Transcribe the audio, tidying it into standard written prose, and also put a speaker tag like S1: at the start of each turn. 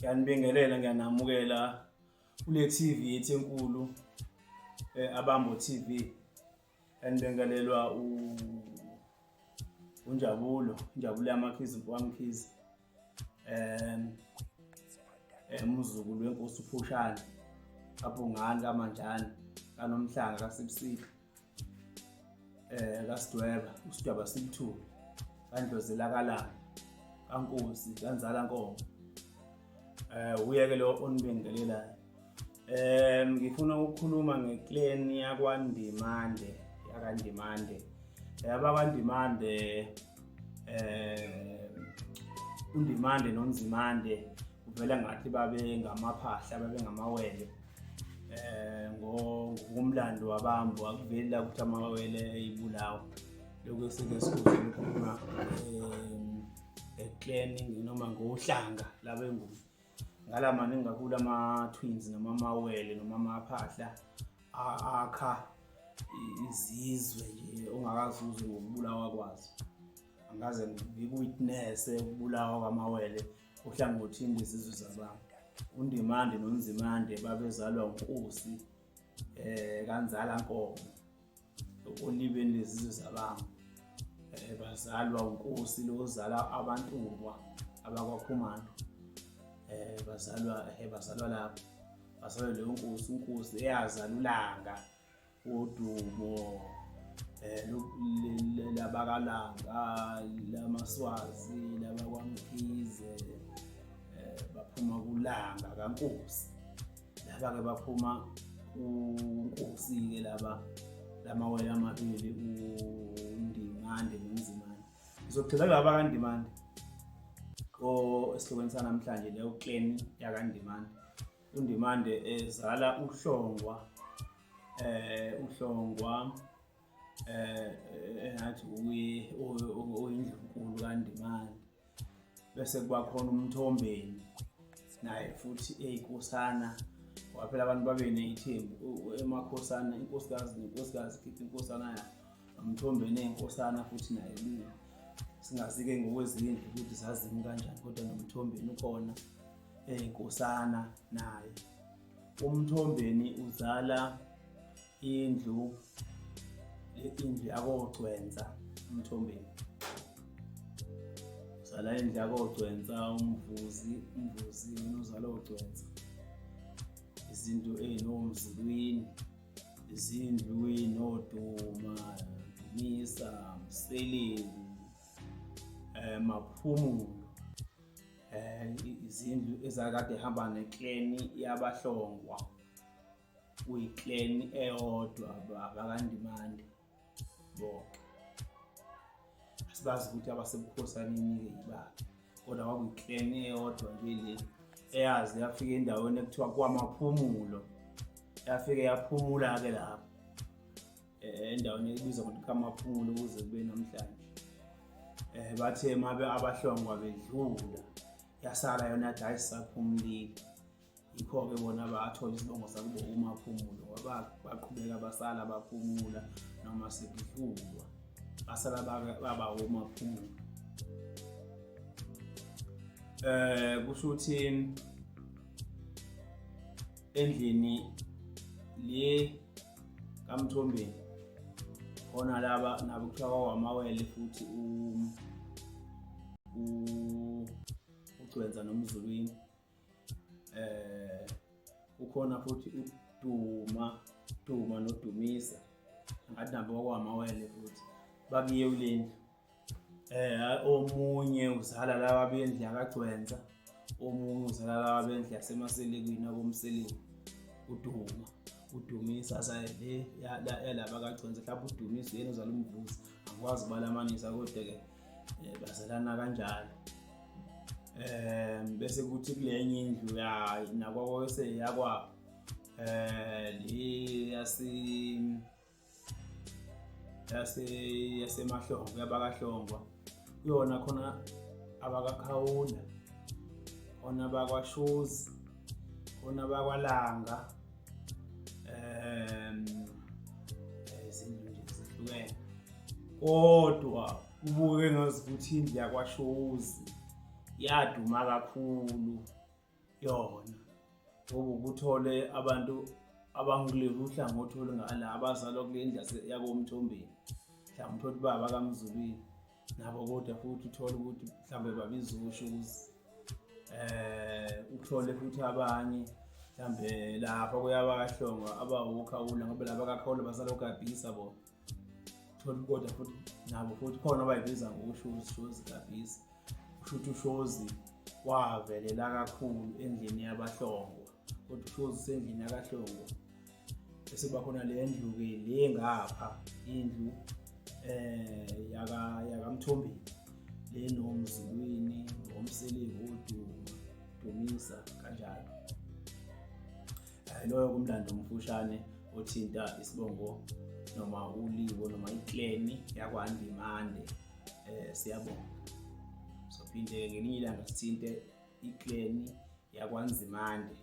S1: Ngiyanibingelela, ngiyanamukela kule TV yethu enkulu Abambo TV. Ngiyanibingelelwa uNjabulo, Injabulo yaMakhize, mfowamkhize. Umzukulu wenkosi uPhushane, kaBhungane kaManjane, kaNomhlanga kaSibisile. KaSidweba, uSidweba Sibithule, kaNdlozela kaLanga, kaNkosi, kaNzala Nkomo. Uye-ke lo onibingelelayo. Ngifuna ukukhuluma nge-clan yakwaNdimande, yakaNdimande. AbakwaNdimande uNdimande noNzimande kuvela ngathi babe ngamaphahla, babe ngamawele. Ngokomlando wabambo akuveli la ukuthi amawele eyibulawa. Lokhu esike sikuzwe kukhulunywa e-clan noma ngohlanga labenguni. Ngala maningi kakhulu ama-twins noma amawele noma amaphahla akha izizwe nje ongakaze uzwe ngokubulawa kwazo. Angikaze ngiku-witness-e ukubulawa kwamawele ohlangothini lwezizwe zabantu. UNdimande noNzimande babezalwa uNkosi kaNzala Nkomo olibeni lezizwe zabantu. Bazalwa uNkosi lo ozala abaNtungwa abakwaKhumalo. Bazalwa lapho. Bazalwa leyo Nkosi, uNkosi eyazala uLanga wodumo labakalanga, lamaSwazi, labakwaMkhize, baphuma kuLanga kaNkosi. Laba-ke baphuma kuNkosi-ke laba lamawele amabili uNdimande noNzimande. Ngizogxila kulaba kaNdimande esihlokweni sanamhlanje, leyo clan yakaNdimande. UNdimande ezala uHlongwa, uHlongwa engathi uye oyindlunkulu kaNdimande, bese kuba khona uMthombeni naye futhi eyinkosana. Ngoba phela abantu babe ney'thembu emakhosana, inkosikazi nenkosikazi ikhipha inkosana yayo, uMthombeni eyinkosana futhi naye kuyo. Singazi-ke ngokwezindlu ukuthi zazimi kanjani, kodwa noMthombeni ukhona eyinkosana naye. UMthombeni uzala indlu, indlu yakoGcwensa. UMthombeni uzala indlu yakoGcwensa, uMvuzi, uMvuzi yena uzala oGcwensa, izinto ey'nomzulwini, izindlu ey'noduma, Dumisa, Mseleku, Maphumulo, izindlu ezakade ehamba neclan yabaHlongwa, kuyiclan eyodwa abakaNdimande bonke. Asibazi ukuthi abasebukhosanini-ke yibaphi, kodwa kwakuyiclan eyodwa nje le eyaze yafika endaweni ekuthiwa kwaMaphumulo, yafike yaphumula-ke lapho endaweni ebizwa ngokuthi kaMaphumulo kuze kube namhlanje. Bathe mabe abaHlongwa bedlula, yasala yona yathi hhayi sisaphumulile. Yikho-ke bona bathola isibongo sakubo uMaphumulo, ngoba baqhubeka basala baphumula noma sekudlulwa, basala baba uMaphumulo. Kusho ukuthi endlini le kaMthombeni khona laba nabo kuthiwa kwawamawele futhi uGcwensa noMzulwini. Ukhona futhi uDuma, Duma noDumisa, ngathi nabo kwakwamawele futhi bakuye kule ndlu. Omunye uzala laba bendlu yakaGcwensa, omunye uzala laba bendlu yaseMaselekwini akoMseleku, uDuma, uDumisa le yalaba kaGcwensa. Mhlawumbe uDumisa uyena ozala uMvuzi, angikwazi ukubalamanisa kodwa-ke bazalana kanjalo. Bese kuthi kulenye indlu ya nakwakose yakwabo le yase yase yasemahlongwa yabakaHlongwa, kuyona khona abakaKhawula, khona abakwaShozi, khona abakwaLanga, izindlu nje zihlukene, kodwa kubuke ngazi ukuthi indlu yakwaShozi yaduma kakhulu. Yona ngoba ukuthole abantu abangikuleli uhlangothi olungala abazalwa kule ndlu yakoMthombeni, mhlawumbe uthole ubaba kaMzulwini nabo, kodwa futhi uthole ukuthi mhlawumbe babiza uShuzi, uthole futhi abanye mhlawumbe lapha kuyabakaHlongo abawuKhawula, ngoba laba kaKhawula bazalwa uGabhisa bona. Uthole kodwa futhi nabo futhi khona abayibiza ngoShuzi, Shozi Gabhisa. Kusho ukuthi uShozi wavelela kakhulu endlini yabaHlongwa, kodwa uShozi usendlini yakaHlongwa. Bese kuba khona le ndlu-ke le ngapha, indlu yakaMthombeni le noMzulwini, ngoMseleku, oDuma, Dumisa kanjalo. Loyo kumlando omfushane othinta isibongo noma ulibo noma ikleni yakwaNdimande. Siyabonga. Sophinde ngelinye ilanga sithinte ikleni yakwaNzimande.